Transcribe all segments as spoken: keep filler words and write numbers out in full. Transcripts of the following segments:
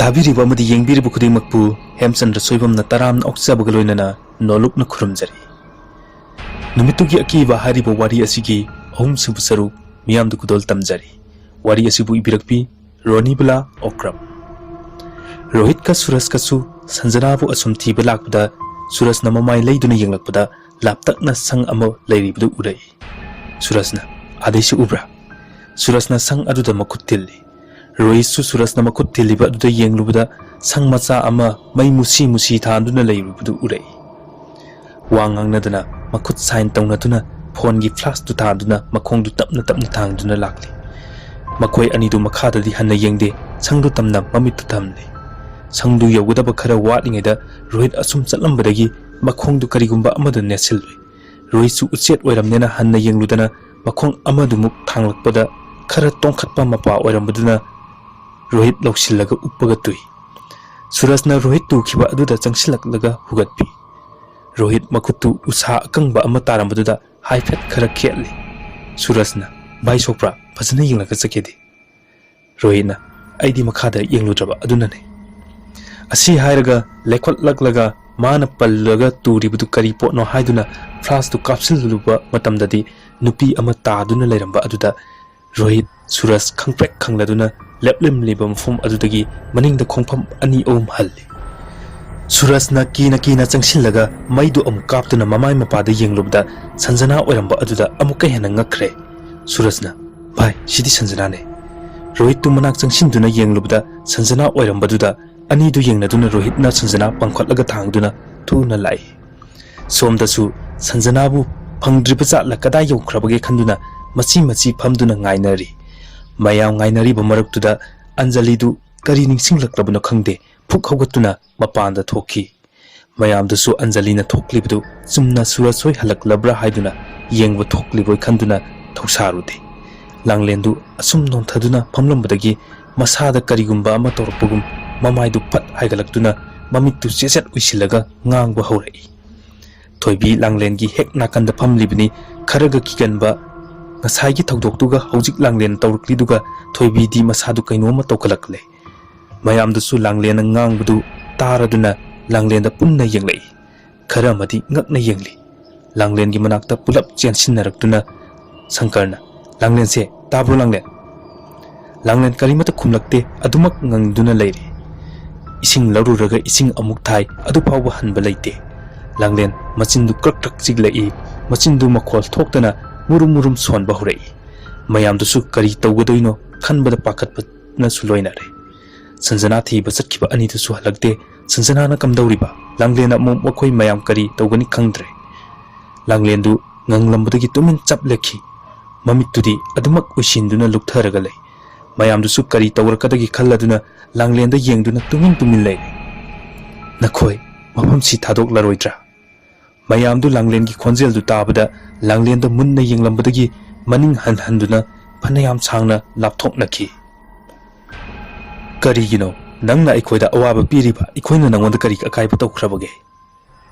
ꯇꯥꯕꯤꯔꯤꯕ ꯑꯃꯗꯤ ꯌꯦꯡꯕꯤꯔꯤꯕ ꯈꯨꯗꯤꯡꯃꯛꯄꯨ ꯍꯦꯝꯆꯟꯗ꯭ꯔ ꯁꯣꯏꯕꯝꯅ ꯇꯔꯥꯝꯅ ꯑꯣꯛꯆꯕꯒ ꯂꯣꯏꯅꯅ ꯅꯣꯂꯨꯛꯅ ꯈꯨꯔꯨꯝꯖꯔꯤ꯫ ꯅꯨꯃꯤꯠꯇꯨꯒꯤ ꯑꯀꯤꯕ ꯍꯥꯏꯔꯤꯕ ꯋꯥꯔꯤ ꯑꯁꯤꯒꯤ ꯑꯍꯨꯝꯁꯨꯕ ꯁꯔꯨꯛ ꯃꯤꯌꯥꯝꯗ ꯈꯨꯗꯣꯜ ꯇꯝꯖꯔꯤ꯫ ꯋꯥꯔꯤ ꯑꯁꯤꯕꯨ ꯏꯕꯤꯔꯛꯄꯤ ꯔꯣꯅꯤꯕꯂꯥ ꯑꯣꯀ꯭ꯔꯝ꯫ ꯔꯣꯍꯤꯠꯀ ꯁꯨꯔꯖꯀꯁꯨ ꯁꯟꯖꯅꯥꯕꯨ ꯑꯁꯨꯝ ꯊꯤꯕ ꯂꯥꯛꯄꯗ ꯁꯨꯔꯖꯅ ꯃꯃꯥꯏ ꯂꯩꯗꯨꯅ ꯌꯦꯡꯂꯛꯄꯗ ꯂꯥꯞꯇꯛꯅ ꯁꯪ ꯑꯃ ꯂꯩꯔꯤꯕꯗꯨ ꯎꯔꯛꯏ꯫ ꯁꯨꯔꯖꯅ, "ꯑꯗꯩꯁꯨ ꯎꯕ꯭ꯔꯥ?" ꯁꯨꯔꯖꯅ ꯁꯪ ꯑꯗꯨꯗ ꯃꯈꯨꯠ ꯊꯤꯜꯂꯤ꯫ ꯔꯣꯍꯤꯠꯁꯨ ꯁꯨꯔꯖꯅ ꯃꯈꯨꯠ ꯊꯤꯜꯂꯤꯕ ꯑꯗꯨꯗ ꯌꯦꯡꯂꯨꯕꯗ ꯁꯪ ꯃꯆꯥ ꯑꯃ ꯃꯩ ꯃꯨꯁꯤ ꯃꯨꯁꯤ ꯊꯥꯟꯗꯨꯅ ꯂꯩꯔꯤꯕꯗꯨ ꯎꯔꯛꯏ꯫ ꯋꯥ ꯉꯥꯡꯅꯗꯅ ꯃꯈꯨꯠ ꯁꯥꯏꯟ ꯇꯧꯅꯗꯨꯅ ꯐꯣꯟꯒꯤ ꯐ꯭ꯂꯥꯁꯇꯨ ꯊꯥꯟꯗꯨꯅ ꯃꯈꯣꯡꯗꯨ ꯇꯞꯅ ꯇꯞꯅ ꯊꯥꯡꯗꯨꯅ ꯂꯥꯛꯂꯤ꯫ ꯃꯈꯣꯏ ꯑꯅꯤꯗꯨ ꯃꯈꯥꯗꯗꯤ ꯍꯟꯅ ꯌꯦꯡꯗꯦ, ꯁꯪꯗꯨ ꯇꯝꯅ ꯃꯃꯤꯠꯇꯨ ꯊꯝꯂꯤ꯫ ꯁꯪꯗꯨ ꯌꯧꯒꯗꯕ ꯈꯔ ꯋꯥꯠꯂꯤꯉꯩꯗ ꯔꯣꯍꯤꯠ ꯑꯁꯨꯝ ꯆꯠꯂꯝꯕꯗꯒꯤ ꯃꯈꯣꯡꯗꯨ ꯀꯔꯤꯒꯨꯝꯕ ꯑꯃꯗ ꯅꯦꯠꯁꯤꯜꯂꯨꯏ꯫ ꯔꯣꯍꯤꯠꯁꯨ ꯎꯆꯦꯠ ꯑꯣꯏꯔꯝꯅꯦꯅ ꯍꯟꯅ ꯌꯦꯡꯂꯨꯗꯅ ꯃꯈꯣꯡ ꯑꯃꯗꯨꯃꯨꯛ ꯊꯥꯡꯂꯛꯄꯗ ꯈꯔ ꯇꯣꯡꯈꯠꯄ ꯃꯄꯥ ꯑꯣꯏꯔꯝꯕꯗꯨꯅ ꯔꯣꯍꯤꯠ ꯂꯧꯁꯤꯜꯂꯒ ꯎꯞꯄꯒ ꯇꯨꯏ꯫ ꯁꯨꯔꯖꯅ ꯔꯣꯍꯤꯠ ꯇꯨꯈꯤꯕ ꯑꯗꯨꯗ ꯆꯪꯁꯤꯜꯂꯛꯂꯒ ꯍꯨꯒꯠꯄꯤ꯫ ꯔꯣꯍꯤꯠ ꯃꯈꯨꯠꯇꯨ ꯎꯁꯥ ꯑꯀꯪꯕ ꯑꯃ ꯇꯥꯔꯝꯕꯗꯨꯗ ꯍꯥꯏꯐꯦꯠ ꯈꯔ ꯈꯦꯠꯂꯤ꯫ ꯁꯨꯔꯖꯅ, "ꯚꯥꯏ ꯁꯣꯛꯄ꯭ꯔꯥ? ꯐꯖꯅ ꯌꯦꯡꯂꯒ ꯆꯠꯀꯦꯗꯤ?" ꯔꯣꯍꯤꯠꯅ, "ꯑꯩꯗꯤ ꯃꯈꯥꯗ ꯌꯦꯡꯂꯨꯗ꯭ꯔꯕ ꯑꯗꯨꯅꯅꯦ꯫" ꯑꯁꯤ ꯍꯥꯏꯔꯒ ꯂꯩꯈꯠꯂꯛꯂꯒ ꯃꯥꯅ ꯄꯜꯂꯒ ꯇꯨꯔꯤꯕꯗꯨ ꯀꯔꯤ ꯄꯣꯠꯅꯣ ꯍꯥꯏꯗꯨꯅ ꯐ꯭ꯂꯥꯁꯇꯨ ꯀꯥꯞꯁꯤꯜꯂꯨꯕ ꯃꯇꯝꯗꯗꯤ ꯅꯨꯄꯤ ꯑꯃ ꯇꯥꯗꯨꯅ ꯂꯩꯔꯝꯕ ꯑꯗꯨꯗ ꯔꯣꯍꯤꯠ ꯁꯨꯔꯖ ꯈꯪꯄ꯭ꯔꯦꯛ ꯈꯪꯂꯗꯨꯅ ꯂꯦꯞꯂꯝꯂꯤꯕ ꯃꯐꯝ ꯑꯗꯨꯗꯒꯤ ꯃꯅꯤꯡꯗ ꯈꯣꯡꯐꯝ ꯑꯅꯤ ꯑꯍꯨꯝ ꯍꯜꯂꯤ꯫ ꯁꯨꯔꯖꯅ ꯀꯤꯅ ꯀꯤꯅ ꯆꯪꯁꯤꯜꯂꯒ ꯃꯩꯗꯨ ꯑꯃꯨꯛ ꯀꯥꯞꯇꯨꯅ ꯃꯃꯥꯏ ꯃꯄꯥꯗ ꯌꯦꯡꯂꯨꯕꯗ ꯁꯟꯖꯅꯥ ꯑꯣꯏꯔꯝꯕ ꯑꯗꯨꯗ ꯑꯃꯨꯛꯀ ꯍꯦꯟꯅ ꯉꯛꯈ꯭ꯔꯦ꯫ ꯁꯨꯔꯖꯅ, "ꯚꯥꯏ, ꯁꯤꯗꯤ ꯁꯟꯖꯅꯥꯅꯦ꯫" ꯔꯣꯍꯤꯠꯇꯨ ꯃꯅꯥꯛ ꯆꯪꯁꯤꯟꯗꯨꯅ ꯌꯦꯡꯂꯨꯕꯗ ꯁꯟꯖꯅꯥ ꯑꯣꯏꯔꯝꯕꯗꯨꯗ ꯑꯅꯤꯗꯨ ꯌꯦꯡꯅꯗꯨꯅ ꯔꯣꯍꯤꯠꯅ ꯁꯟꯖꯅꯥ ꯄꯥꯡꯈꯠꯂꯒ ꯊꯥꯡꯗꯨꯅ ꯊꯨꯅ ꯂꯥꯛꯏ꯫ ꯁꯣꯝꯗꯁꯨ ꯁꯟꯖꯅꯥꯕꯨ ꯐꯪꯗ꯭ꯔꯤꯕ ꯖꯥꯠꯂ ꯀꯗꯥꯏ ꯌꯧꯈ꯭ꯔꯕꯒꯦ ꯈꯟꯗꯨꯅ ꯃꯆꯤ ꯃꯆꯤ ꯐꯝꯗꯨꯅ ꯉꯥꯏꯅꯔꯤ꯫ ꯃꯌꯥꯝ ꯉꯥꯏꯅꯔꯤꯕ ꯃꯔꯛꯇꯨꯗ ꯑꯟꯖꯂꯤꯗꯨ ꯀꯔꯤ ꯅꯤꯡꯁꯤꯡꯂꯛꯂꯕꯅꯣ ꯈꯪꯗꯦ, ꯐꯨꯛ ꯍꯧꯒꯠꯇꯨꯅ ꯃꯄꯥꯟꯗ ꯊꯣꯛꯈꯤ꯫ ꯃꯌꯥꯝꯗꯨꯁꯨ ꯑꯟꯖꯂꯤꯅ ꯊꯣꯛꯂꯤꯕꯗꯨ ꯆꯨꯝꯅ ꯁꯨꯔꯖ ꯍꯣꯏ ꯍꯜꯂꯛꯂꯕ꯭ꯔꯥ ꯍꯥꯏꯗꯨꯅ ꯌꯦꯡꯕ ꯊꯣꯛꯂꯤꯕꯣꯏ ꯈꯟꯗꯨꯅ ꯊꯧꯁꯥꯔꯨꯗꯦ꯫ ꯂꯥꯡꯂꯦꯟꯗꯨ ꯑꯁꯨꯝ ꯅꯣꯟꯊꯗꯨꯅ ꯐꯝꯂꯝꯕꯗꯒꯤ ꯃꯁꯥꯗ ꯀꯔꯤꯒꯨꯝꯕ ꯑꯃ ꯇꯧꯔꯛꯄꯒꯨꯝ ꯃꯃꯥꯏꯗꯨ ꯐꯠ ꯍꯥꯏꯒꯠꯂꯛꯇꯨꯅ ꯃꯃꯤꯠꯇꯨ ꯆꯦꯠꯆꯦꯠ ꯎꯏꯁꯤꯜꯂꯒ ꯉꯥꯡꯕ ꯍꯧꯔꯛꯏ꯫ ꯊꯣꯏꯕꯤ ꯂꯥꯡꯂꯦꯟꯒꯤ ꯍꯦꯛ ꯅꯥꯀꯟꯗ ꯐꯝꯂꯤꯕꯅꯤ꯫ ꯈꯔꯒ ꯀꯤꯒꯟꯕ ꯉꯁꯥꯏꯒꯤ ꯊꯧꯗꯣꯛꯇꯨꯒ ꯍꯧꯖꯤꯛ ꯂꯥꯡꯂꯦꯟ ꯇꯧꯔꯛꯂꯤꯗꯨꯒ ꯊꯣꯏꯕꯤꯗꯤ ꯃꯁꯥꯗꯨ ꯀꯩꯅꯣꯝꯃ ꯇꯧꯈꯠꯂꯛꯂꯦ꯫ ꯃꯌꯥꯝꯗꯨꯁꯨ ꯂꯥꯡꯂꯦꯟꯅ ꯉꯥꯡꯕꯗꯨ ꯇꯥꯔꯗꯨꯅ ꯂꯥꯡꯂꯦꯟꯗ ꯄꯨꯟꯅ ꯌꯦꯡꯂꯛꯏ꯫ ꯈꯔ ꯑꯃꯗꯤ ꯉꯛꯅ ꯌꯦꯡꯂꯤ꯫ ꯂꯥꯡꯂꯦꯟꯒꯤ ꯃꯅꯥꯛꯇ ꯄꯨꯂꯞ ꯆꯦꯟꯁꯤꯟꯅꯔꯛꯇꯨꯅ ꯁꯪꯀꯔꯅ, "ꯂꯥꯡꯂꯦꯟꯁꯦ, ꯇꯥꯕ꯭ꯔꯣ ꯂꯥꯡꯂꯦꯟ?" ꯂꯥꯡꯂꯦꯟ ꯀꯔꯤꯃꯠꯇ ꯈꯨꯝꯂꯛꯇꯦ, ꯑꯗꯨꯃꯛ ꯉꯪꯗꯨꯅ ꯂꯩꯔꯤ꯫ ꯏꯁꯤꯡ ꯂꯧꯔꯨꯔꯒ ꯏꯁꯤꯡ ꯑꯃꯨꯛ ꯊꯥꯏ, ꯑꯗꯨ ꯐꯥꯎꯕ ꯍꯟꯕ ꯂꯩꯇꯦ꯫ ꯂꯥꯡꯂꯦꯟ ꯃꯆꯤꯟꯗꯨ ꯀ꯭ꯔꯛ ꯀ꯭ꯔꯛ ꯆꯤꯛꯂꯛꯏ, ꯃꯆꯤꯟꯗꯨ ꯃꯈꯣꯜ ꯊꯣꯛꯇꯅ ꯃꯨꯔꯨꯝ ꯃꯨꯔꯨꯝ ꯁꯣꯟꯕ ꯍꯧꯔꯛꯏ꯫ ꯃꯌꯥꯝꯗꯨꯁꯨ ꯀꯔꯤ ꯇꯧꯒꯗꯣꯏꯅꯣ ꯈꯟꯕꯗ ꯄꯥꯈꯠꯄꯅꯁꯨ ꯂꯣꯏꯅꯔꯦ꯫ ꯁꯟꯖꯅꯥ ꯊꯤꯕ ꯆꯠꯈꯤꯕ ꯑꯅꯤꯗꯨꯁꯨ ꯍꯜꯂꯛꯇꯦ꯫ ꯁꯟꯖꯅꯥꯅ ꯀꯝꯗꯧꯔꯤꯕ? ꯂꯥꯡꯂꯦꯟꯅ ꯑꯃꯨꯛ ꯃꯈꯣꯏ ꯃꯌꯥꯝ ꯀꯔꯤ ꯇꯧꯒꯅꯤ ꯈꯪꯗ꯭ꯔꯦ꯫ ꯂꯥꯡꯂꯦꯟꯗꯨ ꯉꯪꯂꯝꯕꯗꯒꯤ ꯇꯨꯃꯤꯟ ꯆꯞ ꯂꯦꯞꯈꯤ꯫ ꯃꯃꯤꯠꯇꯨꯗꯤ ꯑꯗꯨꯃꯛ ꯎꯏꯁꯤꯟꯗꯨꯅ ꯂꯨꯞꯊꯔꯒ ꯂꯩ꯫ ꯃꯌꯥꯝꯗꯨꯁꯨ ꯀꯔꯤ ꯇꯧꯔꯛꯀꯗꯒꯦ ꯈꯜꯂꯗꯨꯅ ꯂꯥꯡꯂꯦꯟꯗ ꯌꯦꯡꯗꯨꯅ ꯇꯨꯃꯤꯟ ꯇꯨꯃꯤꯟ ꯂꯩꯔꯦ꯫ "ꯅꯈꯣꯏ ꯃꯐꯝꯁꯤ ꯊꯥꯗꯣꯛꯂꯔꯣꯏꯗ꯭ꯔꯥ?" ꯃꯌꯥꯝꯗꯨ ꯂꯥꯡꯂꯦꯟꯒꯤ ꯈꯣꯟꯖꯦꯜꯗꯨ ꯇꯥꯕꯗ ꯂꯥꯡꯂꯦꯟꯗ ꯃꯨꯟꯅ ꯌꯦꯡꯂꯝꯕꯗꯒꯤ ꯃꯅꯤꯡ ꯍꯟꯍꯟꯗꯨꯅ ꯐꯅꯌꯥꯝ ꯁꯥꯡꯅ ꯂꯥꯞꯊꯣꯛꯅꯈꯤ꯫ "ꯀꯔꯤꯒꯤꯅꯣ ꯅꯪꯅ ꯑꯩꯈꯣꯏꯗ ꯑꯋꯥꯕ ꯄꯤꯔꯤꯕ? ꯑꯩꯈꯣꯏꯅ ꯅꯉꯣꯟꯗ ꯀꯔꯤ ꯑꯀꯥꯏꯕ ꯇꯧꯈ꯭ꯔꯕꯒꯦ?"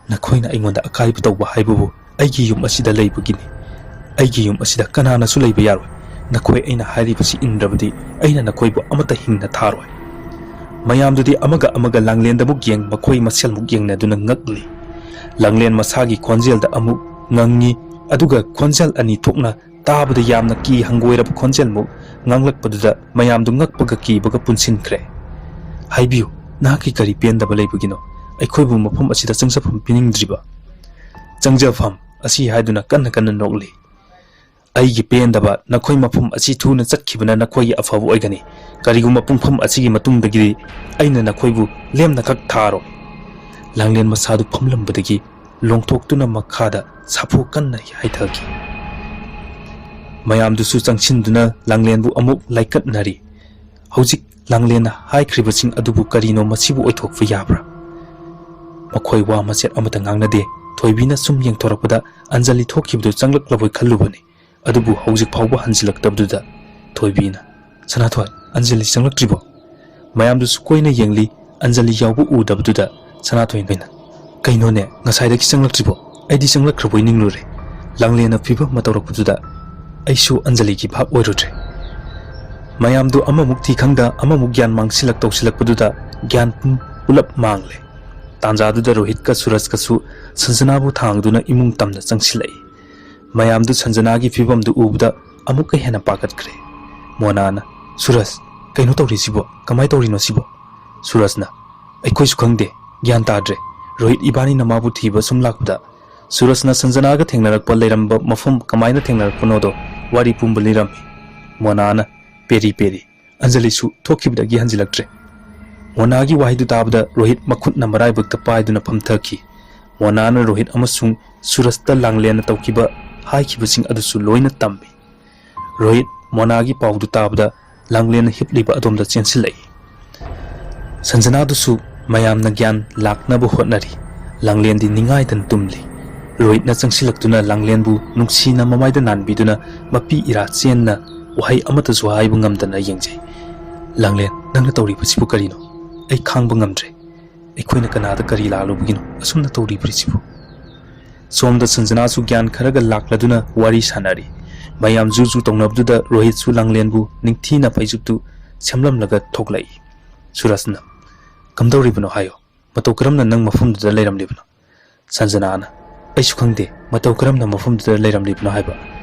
"ꯅꯈꯣꯏꯅ ꯑꯩꯉꯣꯟꯗ ꯑꯀꯥꯏꯕ ꯇꯧꯕ ꯍꯥꯏꯕꯕꯨ ꯑꯩꯒꯤ ꯌꯨꯝ ꯑꯁꯤꯗ ꯂꯩꯕꯒꯤꯅꯤ꯫ ꯑꯩꯒꯤ ꯌꯨꯝ ꯑꯁꯤꯗ ꯀꯅꯥꯅꯁꯨ ꯂꯩꯕ ꯌꯥꯔꯣꯏ꯫ ꯅꯈꯣꯏ ꯑꯩꯅ ꯍꯥꯏꯔꯤꯕꯁꯤ ꯏꯟꯗ꯭ꯔꯕꯗꯤ ꯑꯩꯅ ꯅꯈꯣꯏꯕꯨ ꯑꯃꯠꯇ ꯍꯤꯡꯅ ꯊꯥꯔꯣꯏ꯫" ꯃꯌꯥꯝꯗꯨꯗꯤ ꯑꯃꯒ ꯑꯃꯒ ꯂꯥꯡꯂꯦꯟꯗꯃꯨꯛ ꯌꯦꯡ, ꯃꯈꯣꯏ ꯃꯁꯦꯜꯃꯨꯛ ꯌꯦꯡꯅꯗꯨꯅ ꯉꯛꯂꯤ꯫ ꯂꯥꯡꯂꯦꯟ ꯃꯁꯥꯒꯤ ꯈꯣꯟꯖꯦꯜꯗ ꯑꯃꯨꯛ ꯉꯪꯉꯤ, ꯑꯗꯨꯒ ꯈꯣꯟꯖꯦꯜ ꯑꯅꯤ ꯊꯣꯛꯅ ꯇꯥꯕꯗ ꯌꯥꯝꯅ ꯀꯤ ꯍꯪꯒꯣꯏꯔꯕ ꯈꯣꯟꯖꯦꯜꯃꯨꯛ ꯉꯥꯡꯂꯛꯄꯗꯨꯗ ꯃꯌꯥꯝꯗꯨ ꯉꯛꯄꯒ ꯀꯤꯕꯒ ꯄꯨꯟꯁꯤꯟꯈ꯭ꯔꯦ꯫ "ꯍꯥꯏꯕꯤꯌꯨ, ꯅꯍꯥꯛꯀꯤ ꯀꯔꯤ ꯄꯦꯟꯗꯕ ꯂꯩꯕꯒꯤꯅꯣ? ꯑꯩꯈꯣꯏꯕꯨ ꯃꯐꯝ ꯑꯁꯤꯗ ꯆꯪꯖꯐꯝ ꯄꯤꯅꯤꯡꯗ꯭ꯔꯤꯕ?" "ꯆꯪꯖꯐꯝ?" ꯑꯁꯤ ꯍꯥꯏꯗꯨꯅ ꯀꯟꯅ ꯀꯟꯅ ꯅꯣꯛꯂꯤ꯫ "ꯑꯩꯒꯤ ꯄꯦꯟꯗꯕ, ꯅꯈꯣꯏ ꯃꯐꯝ ꯑꯁꯤ ꯊꯨꯅ ꯆꯠꯈꯤꯕꯅ ꯅꯈꯣꯏꯒꯤ ꯑꯐꯕ ꯑꯣꯏꯒꯅꯤ꯫ ꯀꯔꯤꯒꯨꯝꯕ ꯄꯨꯡꯐꯝ ꯑꯁꯤꯒꯤ ꯃꯇꯨꯡꯗꯒꯤꯗꯤ ꯑꯩꯅ ꯅꯈꯣꯏꯕꯨ ꯂꯦꯝꯅꯈꯛ ꯊꯥꯔꯣꯏ꯫" ꯂꯥꯡꯂꯦꯟ ꯃꯁꯥꯗꯨ ꯐꯝꯂꯝꯕꯗꯒꯤ ꯂꯣꯡꯊꯣꯛꯇꯨꯅ ꯃꯈꯥꯗ ꯁꯥꯐꯨ ꯀꯟꯅ ꯍꯥꯏꯊꯈꯤ꯫ ꯃꯌꯥꯝꯗꯨꯁꯨ ꯆꯪꯁꯤꯟꯗꯨꯅ ꯂꯥꯡꯂꯦꯟꯕꯨ ꯑꯃꯨꯛ ꯂꯥꯏꯀꯠꯅꯔꯤ꯫ ꯍꯧꯖꯤꯛ ꯂꯥꯡꯂꯦꯟꯅ ꯍꯥꯏꯈ꯭ꯔꯤꯕꯁꯤꯡ ꯑꯗꯨꯕꯨ ꯀꯔꯤꯅꯣ? ꯃꯁꯤꯕꯨ ꯑꯣꯏꯊꯣꯛꯄ ꯌꯥꯕ꯭ꯔꯥ? ꯃꯈꯣꯏ ꯋꯥ ꯃꯆꯦꯠ ꯑꯃꯠꯇ ꯉꯥꯡꯅꯗꯦ꯫ ꯊꯣꯏꯕꯤꯅ ꯁꯨꯝ ꯌꯦꯡꯊꯣꯔꯛꯄꯗ ꯑꯟꯖꯂꯤ ꯊꯣꯛꯈꯤꯕꯗꯨ ꯆꯪꯂꯛꯂꯕꯣꯏ ꯈꯜꯂꯨꯕꯅꯤ꯫ ꯑꯗꯨꯕꯨ ꯍꯧꯖꯤꯛ ꯐꯥꯎꯕ ꯍꯟꯖꯤꯜꯂꯛꯇꯕꯗꯨꯗ ꯊꯣꯏꯕꯤꯅ, "ꯁꯅꯥꯊꯣꯏ, ꯑꯟꯖꯂꯤ ꯆꯪꯂꯛꯇ꯭ꯔꯤꯕꯣ?" ꯃꯌꯥꯝꯗꯨꯁꯨ ꯀꯣꯏꯅ ꯌꯦꯡꯂꯤ꯫ ꯑꯟꯖꯂꯤ ꯌꯥꯎꯕ ꯎꯗꯕꯗꯨꯗ ꯁꯅꯥꯊꯣꯏꯅ, "ꯀꯩꯅꯣꯅꯦ, ꯉꯁꯥꯏꯗꯒꯤ ꯆꯪꯂꯛꯇ꯭ꯔꯤꯕꯣ? ꯑꯩꯗꯤ ꯆꯪꯂꯛꯈ꯭ꯔꯕꯣꯏ ꯅꯤꯡꯂꯨꯔꯦ꯫" ꯂꯥꯡꯂꯦꯟꯅ ꯐꯤꯕꯝ ꯑꯃ ꯇꯧꯔꯛꯄꯗꯨꯗ ꯑꯩꯁꯨ ꯑꯟꯖꯂꯤꯒꯤ ꯚꯥꯞ ꯑꯣꯏꯔꯨꯗ꯭ꯔꯦ꯫ ꯃꯌꯥꯝꯗꯨ ꯑꯃꯃꯨꯛ ꯊꯤ ꯈꯪꯗ ꯑꯃꯃꯨꯛ ꯒ꯭ꯌꯥꯟ ꯃꯥꯡꯁꯤꯜꯂꯛ ꯇꯧꯁꯤꯜꯂꯛꯄꯗꯨꯗ ꯒ꯭ꯌꯥꯟ ꯄꯨꯝ ꯄꯨꯂꯞ ꯃꯥꯡꯂꯦ꯫ ꯇꯥꯟꯖꯥꯗꯨꯗ ꯔꯣꯍꯤꯠꯀ ꯁꯨꯔꯖꯀꯁꯨ ꯁꯟꯖꯅꯥꯕꯨ ꯊꯥꯡꯗꯨꯅ ꯏꯃꯨꯡ ꯇꯝꯅ ꯆꯪꯁꯤꯜꯂꯛꯏ꯫ ꯃꯌꯥꯝꯗꯨ ꯁꯟꯖꯅꯥꯒꯤ ꯐꯤꯕꯝꯗꯨ ꯎꯕꯗ ꯑꯃꯨꯛꯀ ꯍꯦꯟꯅ ꯄꯥꯈꯠꯈ꯭ꯔꯦ꯫ ꯃꯣꯅꯥꯅ, "ꯁꯨꯔꯖ, ꯀꯩꯅꯣ ꯇꯧꯔꯤꯁꯤꯕꯣ? ꯀꯃꯥꯏ ꯇꯧꯔꯤꯅꯣ ꯁꯤꯕꯣ?" ꯁꯨꯔꯖꯅ, "ꯑꯩꯈꯣꯏꯁꯨ ꯈꯪꯗꯦ, ꯒ꯭ꯌꯥꯟ ꯇꯥꯗ꯭ꯔꯦ꯫ ꯔꯣꯍꯤꯠ ꯏꯕꯥꯅꯤꯅ ꯃꯥꯕꯨ ꯊꯤꯕ ꯁꯨꯝ ꯂꯥꯛꯄꯗ ꯁꯨꯔꯖꯅ ꯁꯟꯖꯅꯥꯒ ꯊꯦꯡꯅꯔꯛꯄ ꯂꯩꯔꯝꯕ ꯃꯐꯝ ꯀꯃꯥꯏꯅ ꯊꯦꯡꯅꯔꯛꯄꯅꯣꯗꯣ ꯋꯥꯔꯤ ꯄꯨꯝꯕ ꯂꯤꯔꯝꯃꯤ꯫" ꯃꯣꯅꯥꯅ, "ꯄꯦꯔꯤ ꯄꯦꯔꯤ, ꯑꯟꯖꯂꯤꯁꯨ ꯊꯣꯛꯈꯤꯕꯗꯒꯤ ꯍꯟꯖꯤꯜꯂꯛꯇ꯭ꯔꯦ꯫" ꯃꯣꯅꯥꯒꯤ ꯋꯥꯍꯩꯗꯨ ꯇꯥꯕꯗ ꯔꯣꯍꯤꯠ ꯃꯈꯨꯠꯅ ꯃꯔꯥꯏꯕꯛꯇ ꯄꯥꯏꯗꯨꯅ ꯐꯝꯊꯈꯤ꯫ ꯃꯣꯅꯥꯅ ꯔꯣꯍꯤꯠ ꯑꯃꯁꯨꯡ ꯁꯨꯔꯖꯇ ꯂꯥꯡꯂꯦꯟꯅ ꯇꯧꯈꯤꯕ ꯍꯥꯏꯈꯤꯕꯁꯤꯡ ꯑꯗꯨꯁꯨ ꯂꯣꯏꯅ ꯇꯝꯃꯤ꯫ ꯔꯣꯍꯤꯠ ꯃꯣꯅꯥꯒꯤ ꯄꯥꯎꯗꯨ ꯇꯥꯕꯗ ꯂꯥꯡꯂꯦꯟꯅ ꯍꯤꯞꯂꯤꯕ ꯑꯗꯣꯝꯗ ꯆꯦꯟꯁꯤꯜꯂꯛꯏ꯫ ꯁꯟꯖꯅꯥꯗꯨꯁꯨ ꯃꯌꯥꯝꯅ ꯒ꯭ꯌꯥꯟ ꯂꯥꯛꯅꯕ ꯍꯣꯠꯅꯔꯤ꯫ ꯂꯥꯡꯂꯦꯟꯗꯤ ꯅꯤꯡꯉꯥꯏꯗꯅ ꯇꯨꯝꯂꯤ꯫ ꯔꯣꯍꯤꯠꯅ ꯆꯪꯁꯤꯜꯂꯛꯇꯨꯅ ꯂꯥꯡꯂꯦꯟꯕꯨ ꯅꯨꯡꯁꯤꯅ ꯃꯃꯥꯏꯗ ꯅꯥꯟꯕꯤꯗꯨꯅ ꯃꯄꯤ ꯏꯔꯥ ꯆꯦꯟꯅ ꯋꯥꯍꯩ ꯑꯃꯠꯇꯁꯨ ꯍꯥꯏꯕ ꯉꯝꯗꯅ ꯌꯦꯡꯖꯩ꯫ "ꯂꯥꯡꯂꯦꯟ, ꯅꯪꯅ ꯇꯧꯔꯤꯕꯁꯤꯕꯨ ꯀꯔꯤꯅꯣ? ꯑꯩ ꯈꯥꯡꯕ ꯉꯝꯗ꯭ꯔꯦ꯫ ꯑꯩꯈꯣꯏꯅ ꯀꯅꯥꯗ ꯀꯔꯤ ꯂꯥꯜꯂꯨꯕꯒꯤꯅꯣ ꯑꯁꯨꯝꯅ ꯇꯧꯔꯤꯕꯁꯤꯕꯨ?" ꯁꯣꯝꯗ ꯁꯟꯖꯅꯥꯁꯨ ꯒ꯭ꯌꯥꯟ ꯈꯔꯒ ꯂꯥꯛꯂꯗꯨꯅ ꯋꯥꯔꯤ ꯁꯥꯟꯅꯔꯤ꯫ ꯃꯌꯥꯝ ꯖꯨ ꯖꯨ ꯇꯧꯅꯕꯗꯨꯗ ꯔꯣꯍꯤꯠꯁꯨ ꯂꯥꯡꯂꯦꯟꯕꯨ ꯅꯤꯡꯊꯤꯅ ꯐꯩꯖꯨꯞꯇꯨ ꯁꯦꯝꯂꯝꯂꯒ ꯊꯣꯛꯂꯛꯏ꯫ ꯁꯨꯔꯖꯅ, "ꯀꯝꯗꯧꯔꯤꯕꯅꯣ ꯍꯥꯏꯌꯣ? ꯃꯇꯧ ꯀꯔꯝꯅ ꯅꯪ ꯃꯐꯝꯗꯨꯗ ꯂꯩꯔꯝꯂꯤꯕꯅꯣ?" ꯁꯟꯖꯅꯥꯅ, "ꯑꯩꯁꯨ ꯈꯪꯗꯦ ꯃꯇꯧ ꯀꯔꯝꯅ ꯃꯐꯝꯗꯨꯗ ꯂꯩꯔꯝꯂꯤꯕꯅꯣ ꯍꯥꯏꯕ꯫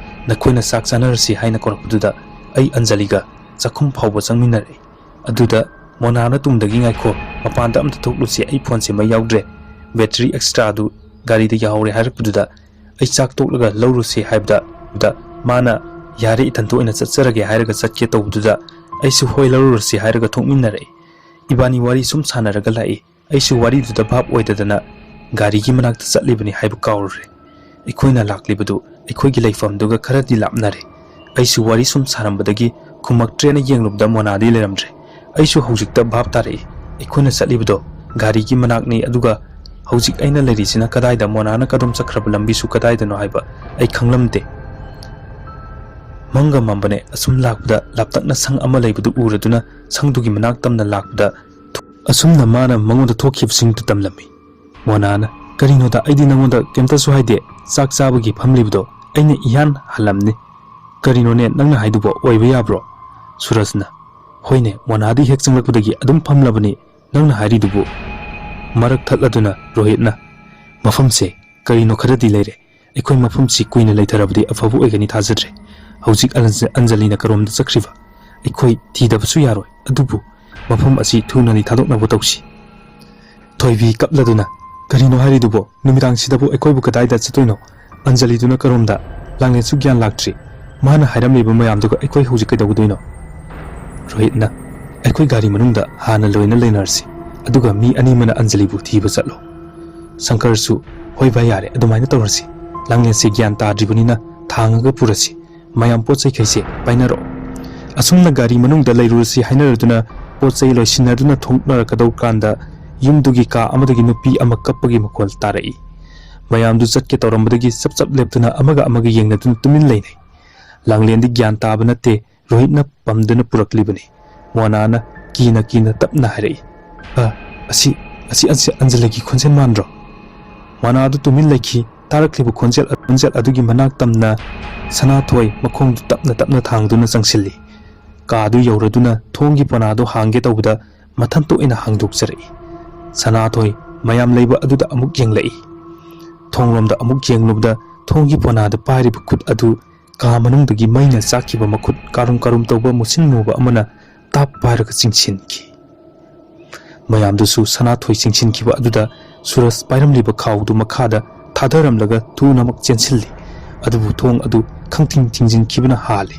ꯅꯈꯣꯏꯅ ꯆꯥꯛ ꯆꯥꯅꯔꯁꯤ ꯍꯥꯏꯅ ꯀꯧꯔꯛꯄꯗꯨꯗ ꯑꯩ ꯑꯟꯖꯂꯤꯒ ꯆꯥꯛꯈꯨꯝ ꯐꯥꯎꯕ ꯆꯪꯃꯤꯟꯅꯔꯛꯏ꯫ ꯑꯗꯨꯗ ꯃꯣꯅꯥꯅ ꯇꯨꯡꯗꯒꯤ, 'ꯉꯥꯏꯈꯣ, ꯃꯄꯥꯟꯗ ꯑꯝꯇ ꯊꯣꯛꯂꯨꯁꯤ, ꯑꯩ ꯐꯣꯟꯁꯦ ꯃꯩ ꯌꯥꯎꯗ꯭ꯔꯦ, ꯕꯦꯇ꯭ꯔꯤ ꯑꯦꯛꯁꯇ꯭ꯔꯥꯗꯨ ꯒꯥꯔꯤꯗ ꯌꯥꯎꯍꯧꯔꯦ,' ꯍꯥꯏꯔꯛꯄꯗꯨꯗ ꯑꯩ ꯆꯥꯛ ꯇꯣꯛꯂꯒ ꯂꯧꯔꯨꯁꯤ ꯍꯥꯏꯕꯗ, ꯗ ꯃꯥꯅ, 'ꯌꯥꯔꯦ, ꯏꯊꯟꯇ ꯑꯣꯏꯅ ꯆꯠꯆꯔꯒꯦ,' ꯍꯥꯏꯔꯒ ꯆꯠꯀꯦ ꯇꯧꯕꯗꯨꯗ ꯑꯩꯁꯨ, 'ꯍꯣꯏ, ꯂꯧꯔꯨꯔꯁꯤ,' ꯍꯥꯏꯔꯒ ꯊꯣꯛꯃꯤꯟꯅꯔꯛꯏ꯫ ꯏꯕꯥꯅꯤ ꯋꯥꯔꯤ ꯁꯨꯝ ꯁꯥꯟꯅꯔꯒ ꯂꯥꯛꯏ꯫ ꯑꯩꯁꯨ ꯋꯥꯔꯤꯗꯨꯗ ꯚꯥꯞ ꯑꯣꯏꯗꯗꯅ ꯒꯥꯔꯤꯒꯤ ꯃꯅꯥꯛꯇ ꯆꯠꯂꯤꯕꯅꯤ ꯍꯥꯏꯕ ꯀꯥꯎꯔꯨꯔꯦ꯫ ꯑꯩꯈꯣꯏꯅ ꯂꯥꯛꯂꯤꯕꯗꯨ ꯑꯩꯈꯣꯏꯒꯤ ꯂꯩꯐꯝꯗꯨꯒ ꯈꯔꯗꯤ ꯂꯥꯞꯅꯔꯦ꯫ ꯑꯩꯁꯨ ꯋꯥꯔꯤ ꯁꯨꯝ ꯁꯥꯔꯝꯕꯗꯒꯤ ꯈꯨꯝꯃꯛꯇ꯭ꯔꯦꯅ ꯌꯦꯡꯂꯨꯕꯗ ꯃꯣꯅꯥꯗꯤ ꯂꯩꯔꯝꯗ꯭ꯔꯦ꯫ ꯑꯩꯁꯨ ꯍꯧꯖꯤꯛꯇ ꯚꯥꯞ ꯇꯥꯔꯛꯏ꯫ ꯑꯩꯈꯣꯏꯅ ꯆꯠꯂꯤꯕꯗꯣ ꯒꯥꯔꯤꯒꯤ ꯃꯅꯥꯛꯅꯤ, ꯑꯗꯨꯒ ꯍꯧꯖꯤꯛ ꯑꯩꯅ ꯂꯩꯔꯤꯁꯤꯅ ꯀꯗꯥꯏꯗ, ꯃꯣꯅꯥꯅ ꯀꯗꯣꯝ ꯆꯠꯈ꯭ꯔꯕ ꯂꯝꯕꯤꯁꯨ ꯀꯗꯥꯏꯗꯅꯣ ꯍꯥꯏꯕ ꯑꯩ ꯈꯪꯂꯝꯗꯦ꯫ ꯃꯪꯒ ꯃꯝꯕꯅꯦ꯫ ꯑꯁꯨꯝ ꯂꯥꯛꯄꯗ ꯂꯥꯞꯇꯛꯅ ꯁꯪ ꯑꯃ ꯂꯩꯕꯗꯨ ꯎꯔꯗꯨꯅ ꯁꯪꯗꯨꯒꯤ ꯃꯅꯥꯛ ꯇꯝꯅ ꯂꯥꯛꯄꯗ ꯑꯁꯨꯝꯅ ꯃꯥꯅ ꯃꯉꯣꯟꯗ ꯊꯣꯛꯈꯤꯕꯁꯤꯡꯗꯨ ꯇꯝꯂꯝꯃꯤ꯫ ꯃꯣꯅꯥꯅ, "ꯀꯔꯤꯅꯣꯗ, ꯑꯩꯗꯤ ꯅꯉꯣꯟꯗ ꯀꯩꯝꯇꯁꯨ ꯍꯥꯏꯗꯦ꯫ ꯆꯥꯛ ꯆꯥꯕꯒꯤ ꯐꯝꯂꯤꯕꯗꯣ ꯑꯩꯅ ꯏꯍꯥꯟ ꯍꯜꯂꯝꯅꯤ꯫ ꯀꯔꯤꯅꯣꯅꯦ ꯅꯪꯅ ꯍꯥꯏꯗꯨꯕꯣ? ꯑꯣꯏꯕ ꯌꯥꯕ꯭ꯔꯣ?" ꯁꯨꯔꯖꯅ, "ꯍꯣꯏꯅꯦ, ꯃꯣꯅꯥꯗꯤ ꯍꯦꯛ ꯆꯪꯂꯛꯄꯗꯒꯤ ꯑꯗꯨꯝ ꯐꯝꯂꯕꯅꯤ, ꯅꯪꯅ ꯍꯥꯏꯔꯤꯗꯨꯕꯨ?" ꯃꯔꯛ ꯊꯠꯂꯗꯨꯅ ꯔꯣꯍꯤꯠꯅ, "ꯃꯐꯝꯁꯦ ꯀꯔꯤꯅꯣ ꯈꯔꯗꯤ ꯂꯩꯔꯦ꯫ ꯑꯩꯈꯣꯏ ꯃꯐꯝꯁꯤ ꯀꯨꯏꯅ ꯂꯩꯊꯔꯕꯗꯤ ꯑꯐꯕ ꯑꯣꯏꯒꯅꯤ ꯊꯥꯖꯗ꯭ꯔꯦ꯫ ꯍꯧꯖꯤꯛ ꯑꯟꯖ-, ꯑꯟꯖꯂꯤꯅ ꯀꯔꯣꯝꯗ ꯆꯠꯈ꯭ꯔꯤꯕ? ꯑꯩꯈꯣꯏ ꯊꯤꯗꯕꯁꯨ ꯌꯥꯔꯣꯏ꯫ ꯑꯗꯨꯕꯨ ꯃꯐꯝ ꯑꯁꯤ ꯊꯨꯅꯗꯤ ꯊꯥꯗꯣꯛꯅꯕ ꯇꯧꯁꯤ꯫" ꯊꯣꯏꯕꯤ ꯀꯞꯂꯗꯨꯅ, "ꯀꯔꯤꯅꯣ ꯍꯥꯏꯔꯤꯗꯨꯕꯣ? ꯅꯨꯃꯤꯗꯥꯡꯁꯤꯗꯕꯨ ꯑꯩꯈꯣꯏꯕꯨ ꯀꯗꯥꯏꯗ ꯆꯠꯇꯣꯏꯅꯣ? ꯑꯟꯖꯂꯤꯗꯨꯅ ꯀꯔꯣꯝꯗ? ꯂꯥꯡꯂꯦꯟꯁꯨ ꯒ꯭ꯌꯥꯟ ꯂꯥꯛꯇ꯭ꯔꯤ꯫ ꯃꯥꯅ ꯍꯥꯏꯔꯝꯂꯤꯕ ꯃꯌꯥꯝꯗꯨꯒ ꯑꯩꯈꯣꯏ ꯍꯧꯖꯤꯛ ꯀꯩꯗꯧꯒꯗꯣꯏꯅꯣ?" ꯔꯣꯍꯤꯠꯅ, "ꯑꯩꯈꯣꯏ ꯒꯥꯔꯤ ꯃꯅꯨꯡꯗ ꯍꯥꯟꯅ ꯂꯣꯏꯅ ꯂꯩꯅꯔꯁꯤ, ꯑꯗꯨꯒ ꯃꯤ ꯑꯅꯤ ꯑꯃꯅ ꯑꯟꯖꯂꯤꯕꯨ ꯊꯤꯕ ꯆꯠꯂꯣ꯫" ꯁꯪꯀꯔꯁꯨ, "ꯍꯣꯏ ꯚꯥꯏ, ꯌꯥꯔꯦ, ꯑꯗꯨꯃꯥꯏꯅ ꯇꯧꯔꯁꯤ꯫ ꯂꯥꯡꯂꯦꯟꯁꯦ ꯒ꯭ꯌꯥꯟ ꯇꯥꯗ꯭ꯔꯤꯕꯅꯤꯅ ꯊꯥꯡꯉꯒ ꯄꯨꯔꯁꯤ꯫ ꯃꯌꯥꯝ ꯄꯣꯠ ꯆꯩꯈꯩꯁꯦ ꯄꯥꯏꯅꯔꯛꯑꯣ꯫" ꯑꯁꯨꯝꯅ ꯒꯥꯔꯤ ꯃꯅꯨꯡꯗ ꯂꯩꯔꯨꯔꯁꯤ ꯍꯥꯏꯅꯔꯗꯨꯅ ꯄꯣꯠ ꯆꯩ ꯂꯣꯏꯁꯤꯟꯅꯗꯨꯅ ꯊꯣꯛꯅꯔꯛꯀꯗꯧ ꯀꯥꯟꯗ ꯌꯨꯝꯗꯨꯒꯤ ꯀꯥ ꯑꯃꯗꯒꯤ ꯅꯨꯄꯤ ꯑꯃ ꯀꯞꯄꯒꯤ ꯃꯈꯣꯜ ꯇꯥꯔꯛꯏ꯫ ꯃꯌꯥꯝꯗꯨ ꯆꯠꯀꯦ ꯇꯧꯔꯝꯕꯗꯒꯤ ꯆꯞ ꯆꯞ ꯂꯦꯞꯇꯨꯅ ꯑꯃꯒ ꯑꯃꯒ ꯌꯦꯡꯅꯗꯨꯅ ꯇꯨꯃꯤꯟ ꯂꯩꯅꯩ꯫ ꯂꯥꯡꯂꯦꯟꯗꯤ ꯒ꯭ꯌꯥꯟ ꯇꯥꯕ ꯅꯠꯇꯦ꯫ ꯔꯣꯍꯤꯠꯅ ꯄꯝꯗꯨꯅ ꯄꯨꯔꯛꯂꯤꯕꯅꯤ꯫ ꯃꯣꯅꯥꯅ ꯀꯤꯅ ꯀꯤꯅ ꯇꯞꯅ ꯍꯥꯏꯔꯛꯏ, "ꯑ, ꯑꯁꯤ, ꯑꯁꯤ ꯑꯟꯖ-, ꯑꯟꯖꯂꯤꯒꯤ ꯈꯣꯟꯖꯦꯜ ꯃꯥꯟꯗ꯭ꯔꯣ?" ꯃꯣꯅꯥꯗꯨ ꯇꯨꯃꯤꯟ ꯂꯩꯈꯤ꯫ ꯇꯥꯔꯛꯂꯤꯕ ꯈꯣꯟꯖꯦꯜ, ꯈꯣꯟꯖꯦꯜ ꯑꯗꯨꯒꯤ ꯃꯅꯥꯛ ꯇꯝꯅ ꯁꯅꯥꯊꯣꯏ ꯃꯈꯣꯡꯗꯨ ꯇꯞꯅ ꯇꯞꯅ ꯊꯥꯡꯗꯨꯅ ꯆꯪꯁꯤꯜꯂꯤ꯫ ꯀꯥꯗꯨ ꯌꯧꯔꯗꯨꯅ ꯊꯣꯡꯒꯤ ꯄꯣꯅꯥꯗꯨ ꯍꯥꯡꯒꯦ ꯇꯧꯕꯗ ꯃꯊꯟꯇ ꯑꯣꯏꯅ ꯍꯥꯡꯗꯣꯛꯆꯔꯛꯏ꯫ ꯁꯅꯥꯊꯣꯏ ꯃꯌꯥꯝ ꯂꯩꯕ ꯑꯗꯨꯗ ꯑꯃꯨꯛ ꯌꯦꯡꯂꯛꯏ꯫ ꯊꯣꯡꯂꯣꯝꯗ ꯑꯃꯨꯛ ꯌꯦꯡꯂꯨꯕꯗ ꯊꯣꯡꯒꯤ ꯄꯣꯅꯥꯗ ꯄꯥꯏꯔꯤꯕ ꯈꯨꯠ ꯑꯗꯨ ꯀꯥ ꯃꯅꯨꯡꯗꯒꯤ ꯃꯩꯅ ꯆꯥꯛꯈꯤꯕ ꯃꯈꯨꯠ ꯀꯥꯔꯨꯝ ꯀꯥꯔꯨꯝ ꯇꯧꯕ ꯃꯨꯁꯤꯟ ꯃꯨꯕ ꯑꯃꯅ ꯇꯥꯞ ꯄꯥꯏꯔꯒ ꯆꯤꯡꯁꯤꯟꯈꯤ꯫ ꯃꯌꯥꯝꯗꯨꯁꯨ ꯁꯅꯥꯊꯣꯏ ꯆꯤꯡꯁꯤꯟꯈꯤꯕ ꯑꯗꯨꯗ ꯁꯨꯔꯖ ꯄꯥꯏꯔꯝꯂꯤꯕ ꯈꯥꯎꯗꯨ ꯃꯈꯥꯗ ꯊꯥꯗꯔꯝꯂꯒ ꯊꯨꯅꯃꯛ ꯆꯦꯟꯁꯤꯜꯂꯤ꯫ ꯑꯗꯨꯕꯨ ꯊꯣꯡ ꯑꯗꯨ ꯈꯪꯊꯤꯡ ꯊꯤꯡꯖꯤꯟꯈꯤꯕꯅ ꯍꯥꯜꯂꯤ꯫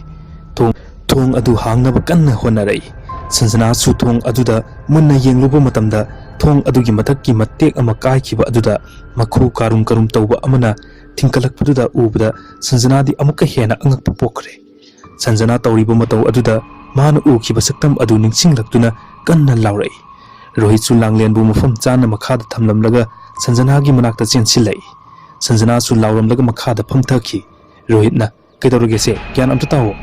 ꯊꯣꯡ, ꯊꯣꯡ ꯑꯗꯨ ꯍꯥꯡꯅꯕ ꯀꯟꯅ ꯍꯣꯠꯅꯔꯛꯏ꯫ ꯁꯟꯖꯅꯥꯁꯨ ꯊꯣꯡ ꯑꯗꯨꯗ ꯃꯨꯟꯅ ꯌꯦꯡꯂꯨꯕ ꯃꯇꯝꯗ ꯊꯣꯡ ꯑꯗꯨꯒꯤ ꯃꯊꯛꯀꯤ ꯃꯇꯦꯛ ꯑꯃ ꯀꯥꯏꯈꯤꯕ ꯑꯗꯨꯗ ꯃꯈꯨ ꯀꯥꯔꯨꯝ ꯀꯥꯔꯨꯝ ꯇꯧꯕ ꯑꯃꯅ ꯊꯤꯡꯀꯠꯂꯛꯄꯗꯨꯗ ꯎꯕꯗ ꯁꯟꯖꯅꯥꯗꯤ ꯑꯃꯨꯛꯀ ꯍꯦꯟꯅ ꯑꯉꯛꯄ ꯄꯣꯛꯈ꯭ꯔꯦ꯫ ꯁꯟꯖꯅꯥ ꯇꯧꯔꯤꯕ ꯃꯇꯧ ꯑꯗꯨꯗ ꯃꯥꯅ ꯎꯈꯤꯕ ꯁꯛꯇꯝ ꯑꯗꯨ ꯅꯤꯡꯁꯤꯡꯂꯛꯇꯨꯅ ꯀꯟꯅ ꯂꯥꯎꯔꯛꯏ꯫ ꯔꯣꯍꯤꯠꯁꯨ ꯂꯥꯡꯂꯦꯟꯕꯨ ꯃꯐꯝ ꯆꯥꯅ ꯃꯈꯥꯗ ꯊꯝꯂꯝꯂꯒ ꯁꯟꯖꯅꯥꯒꯤ ꯃꯅꯥꯛꯇ ꯆꯦꯟꯁꯤꯜꯂꯛꯏ꯫ ꯁꯟꯖꯅꯥꯁꯨ ꯂꯥꯎꯔꯝꯂꯒ ꯃꯈꯥꯗ ꯐꯝꯊꯈꯤ꯫ ꯔꯣꯍꯤꯠꯅ, "ꯀꯩꯗꯧꯔꯒꯦꯁꯦ? ꯒ꯭ꯌꯥꯟ ꯑꯝꯇ ꯇꯥꯑꯣ꯫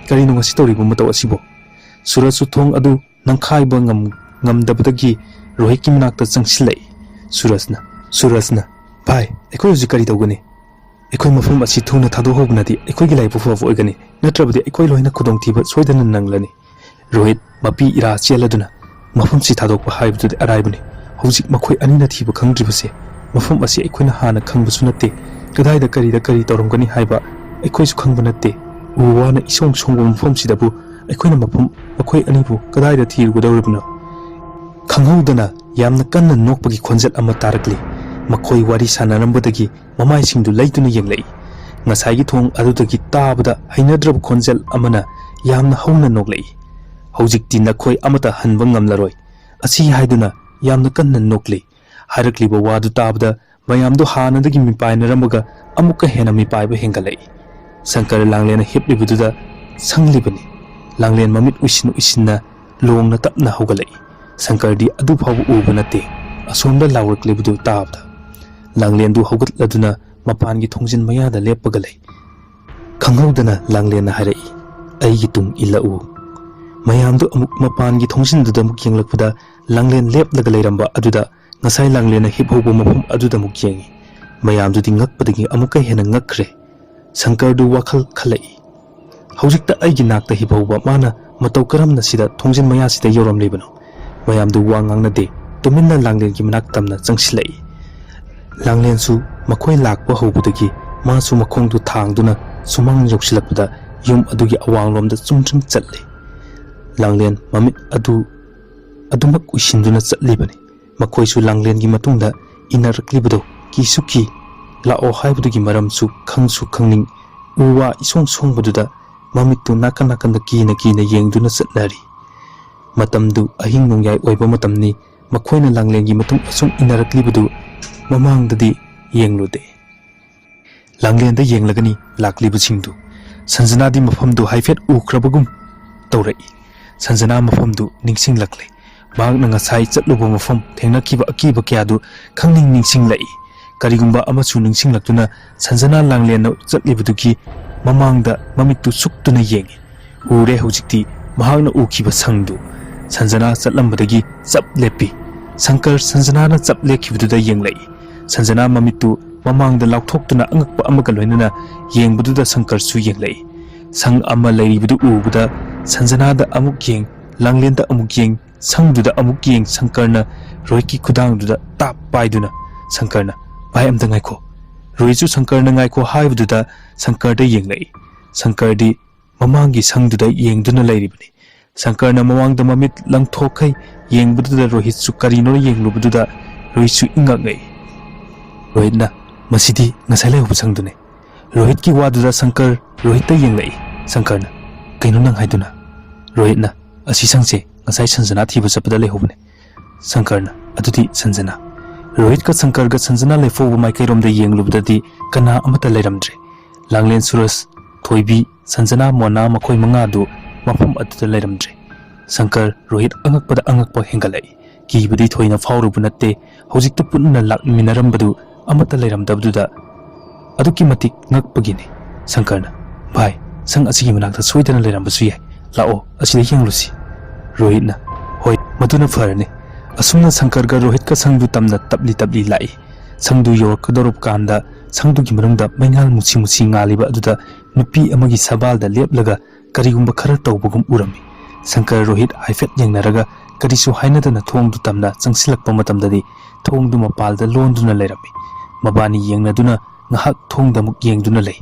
ꯀꯔꯤꯅꯣ ꯉꯁꯤ ꯇꯧꯔꯤꯕ ꯃꯇꯧ ꯑꯁꯤꯕꯣ?" ꯁꯨꯔꯖꯁꯨ ꯊꯣꯡ ꯑꯗꯨ ꯅꯝꯈꯥꯏꯕ ꯉꯝ-, ꯉꯝꯗꯕꯗꯒꯤ ꯔꯣꯍꯤꯠꯀꯤ ꯃꯅꯥꯛꯇ ꯆꯪꯁꯤꯜꯂꯛꯏ꯫ ꯁꯨꯔꯖꯅ, ꯁꯨꯔꯖꯅ, "ꯚꯥꯏ, ꯑꯩꯈꯣꯏ ꯍꯧꯖꯤꯛ ꯀꯔꯤ ꯇꯧꯒꯅꯤ?" ꯑꯩꯈꯣꯏ ꯃꯐꯝ ꯑꯁꯤ ꯊꯨꯅ ꯊꯥꯗꯣꯛꯍꯧꯕꯅꯗꯤ ꯑꯩꯈꯣꯏꯒꯤ ꯂꯥꯏꯕꯛ ꯐꯕ ꯑꯣꯏꯒꯅꯤ, ꯅꯠꯇ꯭ꯔꯕꯗꯤ ꯑꯩꯈꯣꯏ ꯂꯣꯏꯅ ꯈꯨꯗꯣꯡꯊꯤꯕ ꯁꯣꯏꯗꯅ ꯅꯪꯂꯅꯤ꯫ ꯔꯣꯍꯤꯠ ꯃꯄꯤ ꯏꯔꯥ ꯆꯦꯜꯂꯗꯨꯅ ꯃꯐꯝꯁꯤ ꯊꯥꯗꯣꯛꯄ ꯍꯥꯏꯕꯗꯨꯗꯤ ꯑꯔꯥꯏꯕꯅꯤ꯫ ꯍꯧꯖꯤꯛ ꯃꯈꯣꯏ ꯑꯅꯤꯅ ꯊꯤꯕ ꯈꯪꯗ꯭ꯔꯤꯕꯁꯦ, ꯃꯐꯝ ꯑꯁꯤ ꯑꯩꯈꯣꯏꯅ ꯍꯥꯟꯅ ꯈꯪꯕꯁꯨ ꯅꯠꯇꯦ꯫ ꯀꯗꯥꯏꯗ ꯀꯔꯤꯗ ꯀꯔꯤ ꯇꯧꯔꯝꯒꯅꯤ ꯍꯥꯏꯕ ꯑꯩꯈꯣꯏꯁꯨ ꯈꯪꯕ ꯅꯠꯇꯦ꯫ ꯎ ꯋꯥꯅ ꯏꯁꯣꯡ ꯁꯣꯡꯕ ꯃꯐꯝꯁꯤꯗꯕꯨ ꯑꯩꯈꯣꯏꯅ ꯃꯐꯝ ꯃꯈꯣꯏ ꯑꯅꯤꯕꯨ ꯀꯗꯥꯏꯗ ꯊꯤꯔꯨꯒꯗꯧꯔꯤꯕꯅꯣ? ꯈꯪꯍꯧꯗꯅ ꯌꯥꯝꯅ ꯀꯟꯅ ꯅꯣꯛꯄꯒꯤ ꯈꯣꯟꯖꯦꯜ ꯑꯃ ꯇꯥꯔꯛꯂꯤ꯫ ꯃꯈꯣꯏ ꯋꯥꯔꯤ ꯁꯥꯟꯅꯔꯝꯕꯗꯒꯤ ꯃꯃꯥꯏꯁꯤꯡꯗꯨ ꯂꯩꯗꯨꯅ ꯌꯦꯡꯂꯛꯏ꯫ ꯉꯁꯥꯏꯒꯤ ꯊꯣꯡ ꯑꯗꯨꯗꯒꯤ ꯇꯥꯕꯗ ꯍꯩꯅꯗ꯭ꯔꯕ ꯈꯣꯟꯖꯦꯜ ꯑꯃꯅ ꯌꯥꯝꯅ ꯍꯧꯅ ꯅꯣꯛꯂꯛꯏ꯫ "ꯍꯧꯖꯤꯛꯇꯤ ꯅꯈꯣꯏ ꯑꯃꯠꯇ ꯍꯟꯕ ꯉꯝꯂꯔꯣꯏ" ꯑꯁꯤ ꯍꯥꯏꯗꯨꯅ ꯌꯥꯝꯅ ꯀꯟꯅ ꯅꯣꯛꯂꯤ꯫ ꯍꯥꯏꯔꯛꯂꯤꯕ ꯋꯥꯗꯨ ꯇꯥꯕꯗ ꯃꯌꯥꯝꯗꯨ ꯍꯥꯟꯅꯗꯒꯤ ꯃꯤꯄꯥꯏꯅꯔꯝꯕꯒ ꯑꯃꯨꯛꯀ ꯍꯦꯟꯅ ꯃꯤꯄꯥꯏꯕ ꯍꯦꯟꯒꯠꯂꯛꯏ꯫ ꯁꯪꯀꯔ ꯂꯥꯡꯂꯦꯟꯅ ꯍꯤꯞꯂꯤꯕꯗꯨꯗ ꯁꯪꯂꯤꯕꯅꯤ꯫ ꯂꯥꯡꯂꯦꯟ ꯃꯃꯤꯠ ꯎꯏꯁꯤꯟ ꯎꯏꯁꯤꯟꯅ ꯂꯣꯡꯅ ꯇꯞꯅ ꯍꯧꯒꯠꯂꯛꯏ꯫ ꯁꯪꯀꯔꯗꯤ ꯑꯗꯨ ꯐꯥꯎꯕ ꯎꯕ ꯅꯠꯇꯦ꯫ ꯑꯁꯣꯝꯗ ꯂꯥꯎꯔꯛꯂꯤꯕꯗꯨ ꯇꯥꯕꯗ ꯂꯥꯡꯂꯦꯟꯗꯨ ꯍꯧꯒꯠꯂꯗꯨꯅ ꯃꯄꯥꯟꯒꯤ ꯊꯣꯡꯖꯤꯟ ꯃꯌꯥꯗ ꯂꯦꯞꯄꯒ ꯂꯩ꯫ ꯈꯪꯍꯧꯗꯅ ꯂꯥꯡꯂꯦꯟꯅ ꯍꯥꯏꯔꯛꯏ, "ꯑꯩꯒꯤ ꯇꯨꯡ ꯏꯜꯂꯛꯎ"꯫ ꯃꯌꯥꯝꯗꯨ ꯑꯃꯨꯛ ꯃꯄꯥꯟꯒꯤ ꯊꯣꯡꯖꯤꯟꯗꯨꯗ ꯑꯃꯨꯛ ꯌꯦꯡꯂꯛꯄꯗ ꯂꯥꯡꯂꯦꯟ ꯂꯦꯞꯂꯒ ꯂꯩꯔꯝꯕ ꯑꯗꯨꯗ ꯉꯁꯥꯏ ꯂꯥꯡꯂꯦꯟꯅ ꯍꯤꯞꯍꯧꯕ ꯃꯐꯝ ꯑꯗꯨꯗ ꯑꯃꯨꯛ ꯌꯦꯡꯉꯤ꯫ ꯃꯌꯥꯝꯗꯨꯗꯤ ꯉꯛꯄꯗꯒꯤ ꯑꯃꯨꯛꯀ ꯍꯦꯟꯅ ꯉꯛꯈ꯭ꯔꯦ꯫ ꯁꯪꯀꯔꯗꯨ ꯋꯥꯈꯜ ꯈꯜꯂꯛꯏ꯫ "ꯍꯧꯖꯤꯛꯇ ꯑꯩꯒꯤ ꯅꯥꯛꯇ ꯍꯤꯞꯍꯧꯕ ꯃꯥꯅ ꯃꯇꯧ ꯀꯔꯝꯅ ꯁꯤꯗ ꯊꯣꯡꯖꯤꯟ ꯃꯌꯥꯁꯤꯗ ꯌꯧꯔꯝꯂꯤꯕꯅꯣ?" ꯃꯌꯥꯝꯗꯨ ꯋꯥ ꯉꯥꯡꯅꯗꯦ, ꯇꯨꯃꯤꯟꯅ ꯂꯥꯡꯂꯦꯟꯒꯤ ꯃꯅꯥꯛ ꯇꯝꯅ ꯆꯪꯁꯤꯜꯂꯛꯏ꯫ ꯂꯥꯡꯂꯦꯟꯁꯨ ꯃꯈꯣꯏ ꯂꯥꯛꯄ ꯍꯧꯕꯗꯒꯤ ꯃꯥꯁꯨ ꯃꯈꯣꯡꯗꯨ ꯊꯥꯡꯗꯨꯅ ꯁꯨꯃꯥꯡ ꯌꯧꯁꯤꯜꯂꯛꯄꯗ ꯌꯨꯝ ꯑꯗꯨꯒꯤ ꯑꯋꯥꯡꯂꯣꯝꯗ ꯆꯨꯝꯗ꯭ꯔꯤꯡ ꯆꯠꯂꯤ꯫ ꯂꯥꯡꯂꯦꯟ ꯃꯃꯤꯠ ꯑꯗꯨ ꯑꯗꯨꯃꯛ ꯎꯏꯁꯤꯟꯗꯨꯅ ꯆꯠꯂꯤꯕꯅꯤ꯫ ꯃꯈꯣꯏꯁꯨ ꯂꯥꯡꯂꯦꯟꯒꯤ ꯃꯇꯨꯡꯗ ꯏꯟꯅꯔꯛꯂꯤꯕꯗꯨ ꯀꯤꯁꯨ ꯀꯤ, ꯂꯥꯛꯑꯣ ꯍꯥꯏꯕꯗꯨꯒꯤ ꯃꯔꯝꯁꯨ ꯈꯪꯁꯨ ꯈꯪꯅꯤꯡ꯫ ꯎ ꯋꯥ ꯏꯁꯣꯡ ꯁꯣꯡꯕꯗꯨꯗ ꯃꯃꯤꯠꯇꯨ ꯅꯥꯀꯟ ꯅꯥꯀꯟꯗ ꯀꯤꯅ ꯀꯤꯅ ꯌꯦꯡꯗꯨꯅ ꯆꯠꯅꯔꯤ꯫ ꯃꯇꯝꯗꯨ ꯑꯍꯤꯡ ꯅꯣꯡꯌꯥꯏ ꯑꯣꯏꯕ ꯃꯇꯝꯅꯤ꯫ ꯃꯈꯣꯏꯅ ꯂꯥꯡꯂꯦꯟꯒꯤ ꯃꯇꯨꯡ ꯑꯁꯨꯝ ꯏꯟꯅꯔꯛꯂꯤꯕꯗꯨ ꯃꯃꯥꯡꯗꯗꯤ ꯌꯦꯡꯂꯨꯗꯦ꯫ ꯂꯥꯡꯂꯦꯟꯗ ꯌꯦꯡꯂꯒꯅꯤ ꯂꯥꯛꯂꯤꯕꯁꯤꯡꯗꯨ꯫ ꯁꯟꯖꯅꯥꯗꯤ ꯃꯐꯝꯗꯨ ꯍꯥꯏꯐꯦꯠ ꯎꯈ꯭ꯔꯕꯒꯨꯝ ꯇꯧꯔꯛꯏ꯫ ꯁꯟꯖꯅꯥ ꯃꯐꯝꯗꯨ ꯅꯤꯡꯁꯤꯡꯂꯛꯂꯦ꯫ ꯃꯍꯥꯛꯅ ꯉꯁꯥꯏ ꯆꯠꯂꯨꯕ ꯃꯐꯝ, ꯊꯦꯡꯅꯈꯤꯕ ꯑꯀꯤꯕ ꯀꯌꯥꯗꯨ ꯈꯪꯅꯤꯡ ꯅꯤꯡꯁꯤꯡꯂꯛꯏ꯫ ꯀꯔꯤꯒꯨꯝꯕ ꯑꯃꯁꯨ ꯅꯤꯡꯁꯤꯡꯂꯛꯇꯨꯅ ꯁꯟꯖꯅꯥ ꯂꯥꯡꯂꯦꯟꯅ ꯆꯠꯂꯤꯕꯗꯨꯒꯤ ꯃꯃꯥꯡꯗ ꯃꯃꯤꯠꯇꯨ ꯁꯨꯛꯇꯨꯅ ꯌꯦꯡꯏ꯫ ꯎꯔꯦ, ꯍꯧꯖꯤꯛꯇꯤ ꯃꯍꯥꯛꯅ ꯎꯈꯤꯕ ꯁꯪꯗꯨ꯫ ꯁꯟꯖꯅꯥ ꯆꯠꯂꯝꯕꯗꯒꯤ ꯆꯞ ꯂꯦꯞꯄꯤ꯫ ꯁꯪꯀꯔ ꯁꯟꯖꯅꯥꯅ ꯆꯞ ꯂꯦꯞꯈꯤꯕꯗꯨꯗ ꯌꯦꯡꯂꯛꯏ꯫ ꯁꯟꯖꯅꯥ ꯃꯃꯤꯠꯇꯨ ꯃꯃꯥꯡꯗ ꯂꯥꯎꯊꯣꯛꯇꯨꯅ ꯑꯉꯛꯄ ꯑꯃꯒ ꯂꯣꯏꯅꯅ ꯌꯦꯡꯕꯗꯨꯗ ꯁꯪꯀꯔꯁꯨ ꯌꯦꯡꯂꯛꯏ꯫ ꯁꯪ ꯑꯃ ꯂꯩꯔꯤꯕꯗꯨ ꯎꯕꯗ ꯁꯟꯖꯅꯥꯗ ꯑꯃꯨꯛ ꯌꯦꯡ, ꯂꯥꯡꯂꯦꯟꯗ ꯑꯃꯨꯛ ꯌꯦꯡ, ꯁꯪꯗꯨꯗ ꯑꯃꯨꯛ ꯌꯦꯡ꯫ ꯁꯪꯀꯔꯅ ꯔꯣꯍꯤꯠꯀꯤ ꯈꯨꯗꯥꯡꯗꯨꯗ ꯇꯥꯞ ꯄꯥꯏꯗꯨꯅ ꯁꯪꯀꯔꯅ, "ꯚꯥꯏ, ꯑꯝꯇ ꯉꯥꯏꯈꯣ"꯫ ꯔꯣꯍꯤꯠꯁꯨ ꯁꯪꯀꯔꯅ ꯉꯥꯏꯈꯣ ꯍꯥꯏꯕꯗꯨꯗ ꯁꯪꯀꯔꯗ ꯌꯦꯡꯂꯛꯏ꯫ ꯁꯪꯀꯔꯗꯤ ꯃꯃꯥꯡꯒꯤ ꯁꯪꯗꯨꯗ ꯌꯦꯡꯗꯨꯅ ꯂꯩꯔꯤꯕꯅꯤ꯫ ꯁꯪꯀꯔꯅ ꯃꯃꯥꯡꯗ ꯃꯃꯤꯠ ꯂꯪꯊꯣꯛꯈꯩ ꯌꯦꯡꯕꯗꯨꯗ ꯔꯣꯍꯤꯠꯁꯨ ꯀꯔꯤꯅꯣ ꯌꯦꯡꯂꯨꯕꯗꯨꯗ ꯔꯣꯍꯤꯠꯁꯨ ꯏꯉꯛꯉꯛꯏ꯫ ꯔꯣꯍꯤꯠꯅ, "ꯃꯁꯤꯗꯤ ꯉꯁꯥꯏ ꯂꯩꯍꯧꯕ ꯁꯪꯗꯨꯅꯤ"꯫ ꯔꯣꯍꯤꯠꯀꯤ ꯋꯥꯗꯨꯗ ꯁꯪꯀꯔ ꯔꯣꯍꯤꯠꯇ ꯌꯦꯡꯂꯛꯏ꯫ ꯁꯪꯀꯔꯅ, "ꯀꯩꯅꯣ ꯅꯪ ꯍꯥꯏꯗꯨꯅ?" ꯔꯣꯍꯤꯠꯅ, "ꯑꯁꯤ ꯁꯪꯁꯦ ꯉꯁꯥꯏ ꯁꯟꯖꯅꯥ ꯊꯤꯕ ꯆꯠꯄꯗ ꯂꯩꯍꯧꯕꯅꯤ"꯫ ꯁꯪꯀꯔꯅ, "ꯑꯗꯨꯗꯤ ꯁꯟꯖꯅꯥ?" ꯔꯣꯍꯤꯠꯀ ꯁꯪꯀꯔꯒ ꯁꯟꯖꯅꯥ ꯂꯩꯐꯧꯕ ꯃꯥꯏꯀꯩꯔꯣꯝꯗ ꯌꯦꯡꯂꯨꯕꯗꯗꯤ ꯀꯅꯥ ꯑꯃꯠꯇ ꯂꯩꯔꯝꯗ꯭ꯔꯦ꯫ ꯂꯥꯡꯂꯦꯟ ꯁꯨꯔꯖ, ꯊꯣꯏꯕꯤ, ꯁꯟꯖꯅꯥ, ꯃꯣꯅꯥ, ꯃꯈꯣꯏ ꯃꯉꯥꯗꯨ ꯃꯐꯝ ꯑꯗꯨꯗ ꯂꯩꯔꯝꯗ꯭ꯔꯦ꯫ ꯁꯪꯀꯔ, ꯔꯣꯍꯤꯠ ꯑꯉꯛꯄꯗ ꯑꯉꯛꯄ ꯍꯦꯟꯒꯠꯂꯛꯏ꯫ ꯀꯤꯕꯗꯤ ꯊꯣꯏꯅ ꯐꯥꯎꯔꯨꯕ ꯅꯠꯇꯦ꯫ ꯍꯧꯖꯤꯛꯇ ꯄꯨꯟꯅ ꯂꯥꯛꯃꯤꯟꯅꯔꯝꯕꯗꯨ ꯑꯃꯠꯇ ꯂꯩꯔꯝꯗꯕꯗꯨꯗ ꯑꯗꯨꯛꯀꯤ ꯃꯇꯤꯛ ꯉꯛꯄꯒꯤꯅꯤ꯫ ꯁꯪꯀꯔꯅ, "ꯚꯥꯏ, ꯁꯪ ꯑꯁꯤꯒꯤ ꯃꯅꯥꯛꯇ ꯁꯣꯏꯗꯅ ꯂꯩꯔꯝꯕꯁꯨ ꯌꯥꯏ꯫ ꯂꯥꯛꯑꯣ, ꯑꯁꯤꯗ ꯌꯦꯡꯂꯨꯁꯤ"꯫ ꯔꯣꯍꯤꯠꯅ, "ꯍꯣꯏ, ꯃꯗꯨꯅ ꯐꯔꯅꯤ"꯫ ꯑꯁꯨꯝꯅ ꯁꯪꯀꯔꯒ ꯔꯣꯍꯤꯠꯀ ꯁꯪꯗꯨ ꯇꯝꯅ ꯇꯞꯂꯤ ꯇꯞꯂꯤ ꯂꯥꯛꯏ꯫ ꯁꯪꯗꯨ ꯌꯧꯔꯛꯀꯗꯧꯔꯕ ꯀꯥꯟꯗ ꯁꯪꯗꯨꯒꯤ ꯃꯅꯨꯡꯗ ꯃꯩꯉꯥꯜ ꯃꯨꯁꯤ ꯃꯨꯁꯤ ꯉꯥꯜꯂꯤꯕ ꯑꯗꯨꯗ ꯅꯨꯄꯤ ꯑꯃꯒꯤ ꯁꯕꯥꯜꯗ ꯂꯦꯞꯂꯒ ꯀꯔꯤꯒꯨꯝꯕ ꯈꯔ ꯇꯧꯕꯒꯨꯝ ꯎꯔꯝꯃꯤ꯫ ꯁꯪꯀꯔ ꯔꯣꯍꯤꯠ ꯍꯥꯏꯐꯦꯠ ꯌꯦꯡꯅꯔꯒ ꯀꯔꯤꯁꯨ ꯍꯥꯏꯅꯗꯅ ꯊꯣꯡꯗꯨ ꯇꯝꯅ ꯆꯪꯁꯤꯜꯂꯛꯄ ꯃꯇꯝꯗꯗꯤ ꯊꯣꯡꯗꯨ ꯃꯄꯥꯜꯗ ꯂꯣꯟꯗꯨꯅ ꯂꯩꯔꯝꯃꯤ꯫ ꯃꯕꯥꯅꯤ ꯌꯦꯡꯅꯗꯨꯅ ꯉꯥꯏꯍꯥꯛ ꯊꯣꯡꯗ ꯑꯃꯨꯛ ꯌꯦꯡꯗꯨꯅ ꯂꯩ꯫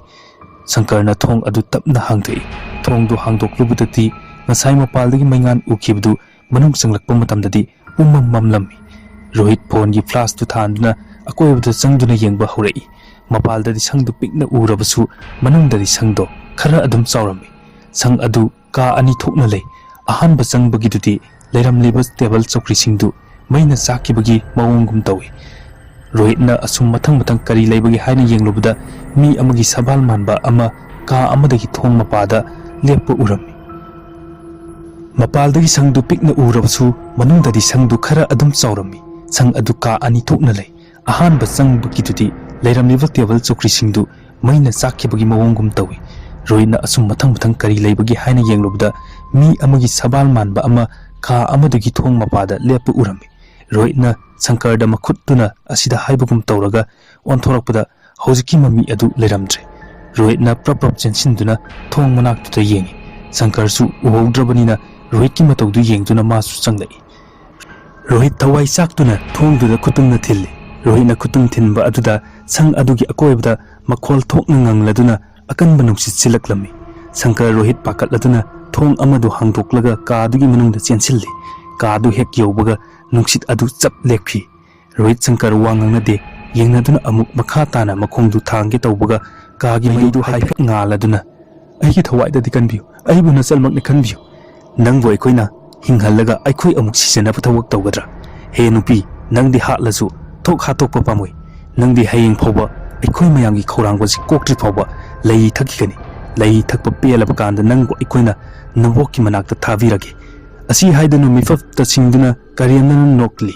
ꯁꯪꯀꯔꯅ ꯊꯣꯡ ꯑꯗꯨ ꯇꯞꯅ ꯍꯥꯡꯗꯣꯛꯏ꯫ ꯊꯣꯡꯗꯨ ꯍꯥꯡꯗꯣꯛꯂꯨꯕꯗꯗꯤ ꯉꯁꯥꯏ ꯃꯄꯥꯜꯗꯒꯤ ꯃꯩꯉꯥꯜ ꯎꯈꯤꯕꯗꯨ ꯃꯅꯨꯡ ꯆꯪꯂꯛꯄ ꯃꯇꯝꯗꯗꯤ ꯄꯨꯝꯃꯝ ꯃꯝꯂꯝꯃꯤ꯫ ꯔꯣꯍꯤꯠ ꯐꯣꯟꯒꯤ ꯐ꯭ꯂꯥꯁꯇꯨ ꯊꯥꯟꯗꯨꯅ ꯑꯀꯣꯏꯕꯗ ꯆꯪꯗꯨꯅ ꯌꯦꯡꯕ ꯍꯧꯔꯛꯏ꯫ ꯃꯄꯥꯜꯗꯗꯤ ꯁꯪꯗꯨ ꯄꯤꯛꯅ ꯎꯔꯕꯁꯨ ꯃꯅꯨꯡꯗꯗꯤ ꯁꯪꯗꯣ ꯈꯔ ꯑꯗꯨꯝ ꯆꯥꯎꯔꯝꯃꯤ꯫ ꯁꯪ ꯑꯗꯨ ꯀꯥ ꯑꯅꯤ ꯊꯣꯛꯅ ꯂꯩ꯫ ꯑꯍꯥꯟꯕ ꯆꯪꯕꯒꯤꯗꯨꯗꯤ ꯂꯩꯔꯝꯂꯤꯕ ꯇꯦꯕꯜ ꯆꯧꯀ꯭ꯔꯤꯁꯤꯡꯗꯨ ꯃꯩꯅ ꯆꯥꯛꯈꯤꯕꯒꯤ ꯃꯑꯣꯡꯒꯨꯝ ꯇꯧꯏ꯫ ꯔꯣꯍꯤꯠꯅ ꯑꯁꯨꯝ ꯃꯊꯪ ꯃꯊꯪ ꯀꯔꯤ ꯂꯩꯕꯒꯦ ꯍꯥꯏꯅ ꯌꯦꯡꯂꯨꯕꯗ ꯃꯤ ꯑꯃꯒꯤ ꯁꯕꯥꯜ ꯃꯥꯟꯕ ꯑꯃ ꯀꯥ ꯑꯃꯗꯒꯤ ꯊꯣꯡ ꯃꯄꯥꯗ ꯂꯦꯞꯄ ꯎꯔꯝꯃꯤ꯫ ꯃꯄꯥꯜꯗꯒꯤ ꯁꯪꯗꯨ ꯄꯤꯛꯅ ꯎꯔꯕꯁꯨ ꯃꯅꯨꯡꯗꯗꯤ ꯁꯪꯗꯨ ꯈꯔ ꯑꯗꯨꯝ ꯆꯥꯎꯔꯝꯃꯤ꯫ ꯁꯪ ꯑꯗꯨ ꯀꯥ ꯑꯅꯤ ꯊꯣꯛꯅ ꯂꯩ꯫ ꯑꯍꯥꯟꯕ ꯆꯪꯕꯒꯤꯗꯨꯗꯤ ꯂꯩꯔꯝꯂꯤꯕ ꯇꯦꯕꯜ ꯆꯧꯀ꯭ꯔꯤꯁꯤꯡꯗꯨ ꯃꯩꯅ ꯆꯥꯛꯈꯤꯕꯒꯤ ꯃꯑꯣꯡꯒꯨꯝ ꯇꯧꯏ꯫ ꯔꯣꯍꯤꯠꯅ ꯑꯁꯨꯝ ꯃꯊꯪ ꯃꯊꯪ ꯀꯔꯤ ꯂꯩꯕꯒꯦ ꯍꯥꯏꯅ ꯌꯦꯡꯂꯨꯕꯗ ꯃꯤ ꯑꯃꯒꯤ ꯁꯕꯥꯜ ꯃꯥꯟꯕ ꯑꯃ ꯀꯥ ꯑꯃꯗꯨꯒꯤ ꯊꯣꯡ ꯃꯄꯥꯗ ꯂꯦꯞꯄ ꯎꯔꯝꯃꯤ꯫ ꯔꯣꯍꯤꯠꯅ ꯁꯪꯀꯔꯗ ꯃꯈꯨꯠꯇꯨꯅ ꯑꯁꯤꯗ ꯍꯥꯏꯕꯒꯨꯝ ꯇꯧꯔꯒ ꯑꯣꯟꯊꯣꯔꯛꯄꯗ ꯍꯧꯖꯤꯛꯀꯤ ꯃꯃꯤ ꯑꯗꯨ ꯂꯩꯔꯝꯗ꯭ꯔꯦ꯫ ꯔꯣꯍꯤꯠꯅ ꯄ꯭ꯔꯞ ꯄ꯭ꯔꯞ ꯆꯦꯟꯁꯤꯟꯗꯨꯅ ꯊꯣꯡ ꯃꯅꯥꯛꯇꯨꯗ ꯌꯦꯡꯉꯤ꯫ ꯁꯪꯀꯔꯁꯨ ꯎꯍꯧꯗ꯭ꯔꯕꯅꯤꯅ ꯔꯣꯍꯤꯠꯀꯤ ꯃꯇꯧꯗꯨ ꯌꯦꯡꯗꯨꯅ ꯃꯥꯁꯨ ꯆꯪꯂꯛꯏ꯫ ꯔꯣꯍꯤꯠ ꯊꯋꯥꯏ ꯆꯥꯛꯇꯨꯅ ꯊꯣꯡꯗꯨꯗ ꯈꯨꯇꯨꯝꯅ ꯊꯤꯜꯂꯤ꯫ ꯔꯣꯍꯤꯠꯅ ꯈꯨꯇꯨꯝ ꯊꯤꯟꯕ ꯑꯗꯨꯗ ꯁꯪ ꯑꯗꯨꯒꯤ ꯑꯀꯣꯏꯕꯗ ꯃꯈꯣꯜ ꯊꯣꯛꯅ ꯉꯪꯂꯗꯨꯅ ꯑꯀꯟꯕ ꯅꯨꯡꯁꯤꯠ ꯁꯤꯜꯂꯛꯂꯝꯃꯤ꯫ ꯁꯪꯀꯔ ꯔꯣꯍꯤꯠ ꯄꯥꯈꯠꯂꯗꯨꯅ ꯊꯣꯡ ꯑꯃꯗꯨ ꯍꯥꯡꯗꯣꯛꯂꯒ ꯀꯥꯗꯨꯒꯤ ꯃꯅꯨꯡꯗ ꯆꯦꯟꯁꯤꯜꯂꯤ꯫ ꯀꯥꯗꯨ ꯍꯦꯛ ꯌꯧꯕꯒ ꯅꯨꯡꯁꯤꯠ ꯑꯗꯨ ꯆꯞ ꯂꯦꯞꯈꯤ꯫ ꯔꯣꯍꯤꯠ ꯁꯪꯀꯔ ꯋꯥ ꯉꯥꯡꯅꯗꯦ꯫ ꯌꯦꯡꯅꯗꯨꯅ ꯑꯃꯨꯛ ꯃꯈꯥ ꯇꯥꯅ ꯃꯈꯣꯡꯗꯨ ꯊꯥꯡꯒꯦ ꯇꯧꯕꯒ ꯀꯥꯒꯤ ꯃꯩꯗꯨ ꯍꯥꯏꯐꯦꯠ ꯉꯥꯜꯂꯗꯨꯅ, "ꯑꯩꯒꯤ ꯊꯋꯥꯏꯗꯗꯤ ꯀꯟꯕꯤꯌꯨ, ꯑꯩꯕꯨ ꯅꯆꯜꯃꯛꯅꯤ ꯈꯟꯕꯤꯌꯨ꯫ ꯅꯪꯕꯨ ꯑꯩꯈꯣꯏꯅ ꯍꯤꯡꯍꯜꯂꯒ ꯑꯩꯈꯣꯏ ꯑꯃꯨꯛ ꯁꯤꯖꯅꯕ ꯊꯕꯛ ꯇꯧꯒꯗ꯭ꯔꯥ? ꯍꯦ ꯅꯨꯄꯤ, ꯅꯪꯗꯤ ꯍꯥꯠꯂꯁꯨ ꯊꯣꯛ ꯍꯥꯠꯇꯣꯛꯄ ꯄꯥꯝꯃꯣꯏ꯫ ꯅꯪꯗꯤ ꯍꯌꯦꯡ ꯐꯥꯎꯕ ꯑꯩꯈꯣꯏ ꯃꯌꯥꯝꯒꯤ ꯈꯧꯔꯥꯡꯕꯁꯤ ꯀꯣꯛꯇ꯭ꯔꯤ ꯐꯥꯎꯕ ꯂꯩ ꯊꯛꯈꯤꯒꯅꯤ꯫ ꯂꯩ ꯊꯛꯄ ꯄꯦꯜꯂꯕ ꯀꯥꯟꯗ ꯅꯪꯕꯨ ꯑꯩꯈꯣꯏꯅ ꯅꯕꯣꯛꯀꯤ ꯃꯅꯥꯛꯇ ꯊꯥꯕꯤꯔꯒꯦ"꯫ ꯑꯁꯤ ꯍꯥꯏꯗꯨꯅ ꯃꯤꯐꯞꯇ ꯁꯤꯡꯗꯨꯅ ꯀꯔꯦꯝꯅꯅ ꯅꯣꯛꯂꯤ꯫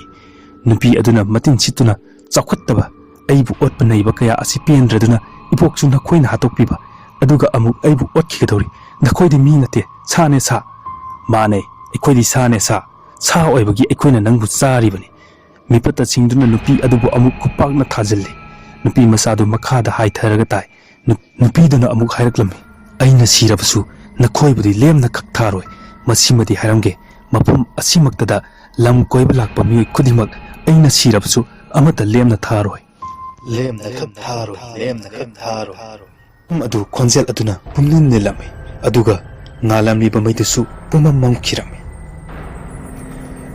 ꯅꯨꯄꯤ ꯑꯗꯨꯅ ꯃꯇꯤꯟ ꯁꯤꯠꯇꯨꯅ, "ꯆꯥꯎꯈꯠꯇꯕ, ꯑꯩꯕꯨ ꯑꯣꯠꯄ ꯅꯩꯕ ꯀꯌꯥ ꯑꯁꯤ ꯄꯦꯟꯗ꯭ꯔꯗꯨꯅ ꯏꯕꯣꯛꯁꯨ ꯅꯈꯣꯏꯅ ꯍꯥꯠꯇꯣꯛꯄꯤꯕ, ꯑꯗꯨꯒ ꯑꯃꯨꯛ ꯑꯩꯕꯨ ꯑꯣꯠꯈꯤꯒꯗꯧꯔꯤ꯫ ꯅꯈꯣꯏꯗꯤ ꯃꯤ ꯅꯠꯇꯦ, ꯁꯥꯅꯦ ꯁꯥ"꯫ "ꯃꯥꯅꯦ, ꯑꯩꯈꯣꯏꯗꯤ ꯁꯥꯅꯦ ꯁꯥ꯫ ꯁꯥ ꯑꯣꯏꯕꯒꯤ ꯑꯩꯈꯣꯏꯅ ꯅꯪꯕꯨ ꯆꯥꯔꯤꯕꯅꯤ"꯫ ꯃꯤꯄꯠꯇ ꯁꯤꯡꯗꯨꯅ ꯅꯨꯄꯤ ꯑꯗꯨꯕꯨ ꯑꯃꯨꯛ ꯈꯨꯄꯥꯛꯅ ꯊꯥꯖꯤꯜꯂꯤ꯫ ꯅꯨꯄꯤ ꯃꯆꯥꯗꯨ ꯃꯈꯥꯗ ꯍꯥꯏꯊꯔꯒ ꯇꯥꯏ꯫ ꯅꯨ-, ꯅꯨꯄꯤꯗꯨꯅ ꯑꯃꯨꯛ ꯍꯥꯏꯔꯛꯂꯝꯃꯤ, "ꯑꯩꯅ ꯁꯤꯔꯕꯁꯨ ꯅꯈꯣꯏꯕꯨꯗꯤ ꯂꯦꯝꯅ ꯈꯛ ꯊꯥꯔꯣꯏ꯫ ꯃꯁꯤꯃꯗꯤ ꯍꯥꯏꯔꯝꯒꯦ, ꯃꯐꯝ ꯑꯁꯤꯃꯛꯇꯗ ꯂꯝ ꯀꯣꯏꯕ ꯂꯥꯛꯄ ꯃꯤꯑꯣꯏ ꯈꯨꯗꯤꯡꯃꯛ ꯑꯩꯅ ꯁꯤꯔꯕꯁꯨ ꯑꯃꯠꯇ ꯂꯦꯝꯅ ꯊꯥꯔꯣꯏ꯫ ꯂꯦꯝꯅ ꯈꯛ ꯊꯥꯔꯣꯏ, ꯂꯦꯝꯅ ꯈꯛ ꯊꯥꯔꯣꯏ"꯫ ꯃꯐꯝ ꯑꯗꯨ ꯈꯣꯟꯖꯦꯜ ꯑꯗꯨꯅ ꯄꯨꯝꯅꯤꯜ ꯅꯤꯜꯂꯝꯃꯤ, ꯑꯗꯨꯒ ꯉꯥꯜꯂꯝꯂꯤꯕ ꯃꯩꯗꯨꯁꯨ ꯄꯨꯝꯃꯝ ꯃꯝꯈꯤꯔꯝꯃꯤ꯫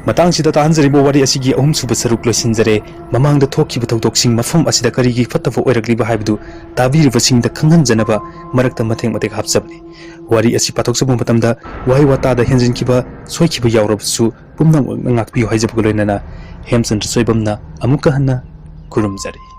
ꯃꯇꯥꯡꯁꯤꯗ ꯇꯥꯍꯟꯖꯔꯤꯕ ꯋꯥꯔꯤ ꯑꯁꯤꯒꯤ ꯑꯍꯨꯝꯁꯨꯕ ꯁꯔꯨꯛ ꯂꯣꯏꯁꯤꯟꯖꯔꯦ꯫ ꯃꯃꯥꯡꯗ ꯊꯣꯛꯈꯤꯕ ꯊꯧꯗꯣꯛꯁꯤꯡ ꯃꯐꯝ ꯑꯁꯤꯗ ꯀꯔꯤꯒꯤ ꯐꯠꯇꯕ ꯑꯣꯏꯔꯛꯂꯤꯕ ꯍꯥꯏꯕꯗꯨ ꯇꯥꯕꯤꯔꯤꯕꯁꯤꯡꯗ ꯈꯪꯍꯟꯖꯅꯕ ꯃꯔꯛꯇ ꯃꯇꯦꯛ ꯃꯇꯦꯛ ꯍꯥꯞꯆꯕꯅꯤ꯫ ꯋꯥꯔꯤ ꯑꯁꯤ ꯄꯥꯊꯣꯛꯆꯕ ꯃꯇꯝꯗ ꯋꯥꯍꯩ ꯋꯥꯇꯥꯗ ꯍꯦꯟꯖꯤꯟꯈꯤꯕ, ꯁꯣꯏꯈꯤꯕ ꯌꯥꯎꯔꯕꯁꯨ ꯄꯨꯝꯅꯃꯛꯅ ꯉꯥꯛꯄꯤꯌꯨ ꯍꯥꯏꯖꯕꯒ ꯂꯣꯏꯅꯅ ꯍꯦꯝꯆꯟꯗ꯭ꯔ ꯁꯣꯏꯕꯝꯅ ꯑꯃꯨꯛꯀ ꯍꯟꯅ ꯈꯨꯔꯨꯝꯖꯔꯤ꯫